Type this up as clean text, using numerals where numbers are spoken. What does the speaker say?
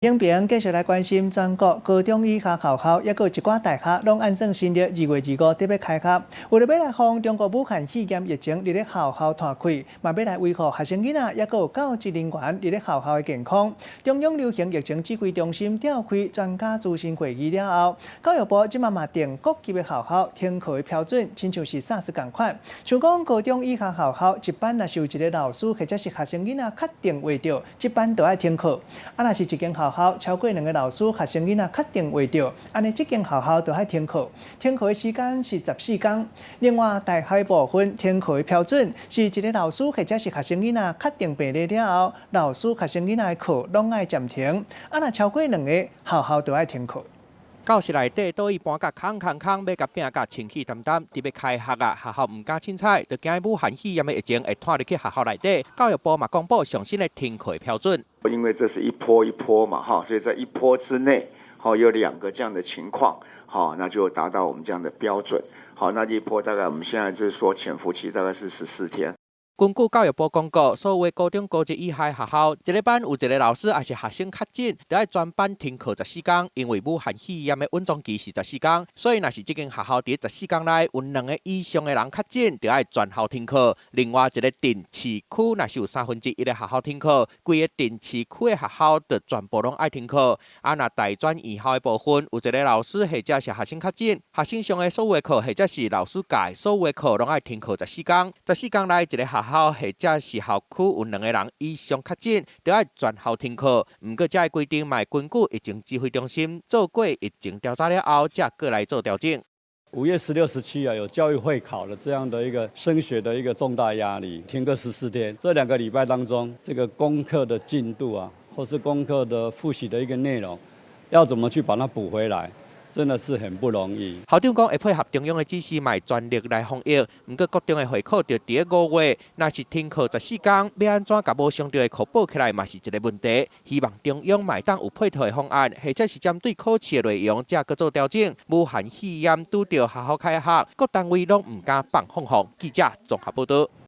影評繼續來關心全國高中以下學校，抑閣有一寡大學，攏按算新曆2月25特欲開學。為著欲來防中國武漢肺炎疫情佇咧學校湠開，嘛欲來維護學生囡仔，抑閣有教職人員佇咧學校的健康。中央流行疫情指揮中心召開專家諮詢會議了後，教育部這馬嘛定各級的學校停課的標準，親像是 SARS 仝款。像講高中以下學校一班若是有一个老師或者是學生囡仔確定患著，這班就愛停課。啊，若是一間學校超過兩个老師、學生囡仔確定患著，按呢這間學校就愛停課，停課的時間是14天。另外，大學部分停課的標準是一个老師或者是學生囡仔確定病例了後，老師、學生囡仔的課攏愛暫停。啊，若超過兩个，學校就愛停課。教室內底桌椅搬甲空空空，欲共拚甲清氣澹澹。佇欲開學啊，學校毋敢凊彩，就驚武漢肺炎的疫情會湠入去學校內底。教育部嘛公布上新的停課標準。因為這是一波一波嘛，哈，所以在一波之內，好有兩個這樣的情況，好，那就達到我們這樣的標準。好，那一波大概我們現在就是說潛伏期大概是14天。根據教育部公告，所有高中高職以下學校，一个班有一个老師抑是學生確診，就愛全班停課十四工。因為武漢肺炎的穩裝期是十四工，所以若是這間學校佇十四工內有兩个以上的人確診，就愛全校停課。另外一个鎮市區，若是有1/3的學校停課，規个鎮市區的學校就全部攏愛停課。啊，若大專院校的部分，有一个老師或者是學生確診，學生上的所有課或者是老師教的所有課，攏愛停課十四工。十四工內一个學校或者是校區有兩个人以上確診，就愛全校停課。毋過，這个規定嘛會根據疫情指揮中心做過疫情調查了後，才閣來做調整。 5月16、17啊，有教育會考的這樣的一個升學的一個重大壓力，停課十四天。這2個禮拜當中，這個功課的進度啊，或是功課的複習的一個內容，要怎麼去把它補回來？真的是很不容易。校長講會配合中央的指示，嘛會全力來防疫。毋過國中的會考就佇咧5月，若是停課十四工，欲按怎共無上著的課補起來，嘛是一个問題。希望中央嘛會當有配套的方案，或者是針對考試的內容，才閣做調整。武漢肺炎拄著學校開學，各單位攏毋敢放放放。記者綜合報導。